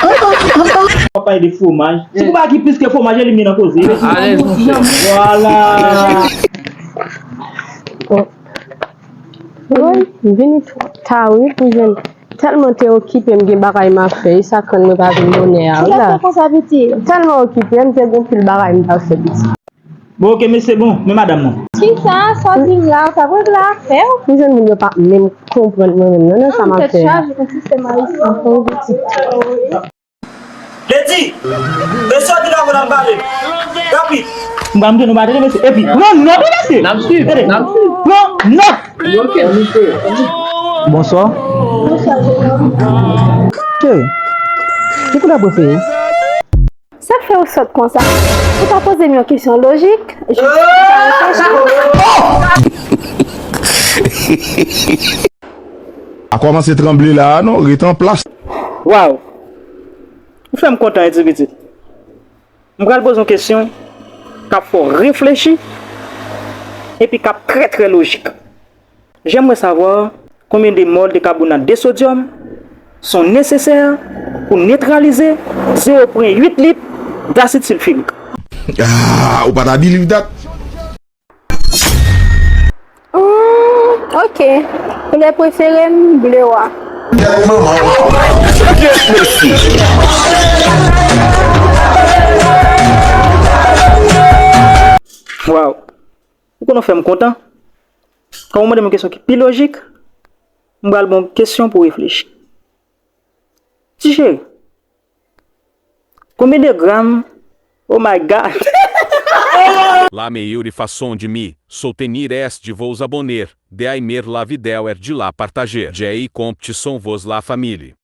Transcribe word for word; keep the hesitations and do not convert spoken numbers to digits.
W ap pale de fwomaj. Se pou bagay ki plis ke fwomaj, elimine nan koze. Alèz, monchè. Vwala. Woy, m vini twò ta wi pou jwenn. Tèlman te okipe, m gen bagay m ap fè. E sa k rann mwen pa vin bonè a wi la. Kisa fè konsa, pitit? Tèlman okipe, m te gen pil bagay m t ap fè, pitit. Bon, oke, men se bon. Men madanm nan. Kisa? Sa w di m la, sa vre la, frè? M jwenn moun yo pa menm konprann mwen menm non, nan sa m ap fè a. Tèt chaje, yon sistèm ayisyen. Yon pitit. Ledi, mesye yo ki ta konn ap pale. Rapid. M pral montre nou batri, mesye. Epi, pran nòt, wi, mesye. N ap swiv, n ap swiv. Pran nòt. Ok. Bonswa. Cheri, ki koulè w prefere? Sa k fè w sòt konsa? Ou ta poze m yon kesyon lojik, jis pou m ta reflechi. Pa kòmanse tranble la a non, rete an plas. Waw! Ou fè m kontan wi ti pitit. M pral poze yon kesyon k ap fè w reflechi epi k ap trè trè lojik. J'aimerais savoir combien de mol de carbonate de sodium sont nécessaires pour neutraliser zéro point huit litres d'acide sulfurique. Ah, ou pa ta believe that? Hmm, ok. Koulè prefere m, ble wa. Tèt manman w. Waw. Ou konn fè m kontan. Kan ou mande m yon kesyon ki pi lojik, m pral ba w kesyon pou w reflechi. Ti cheri, konbyen de gram? Oh my God! La melhor façon de me soutenir é de vos abonner, de aimer la vidéo e de la partager. Jay Competição vos la família.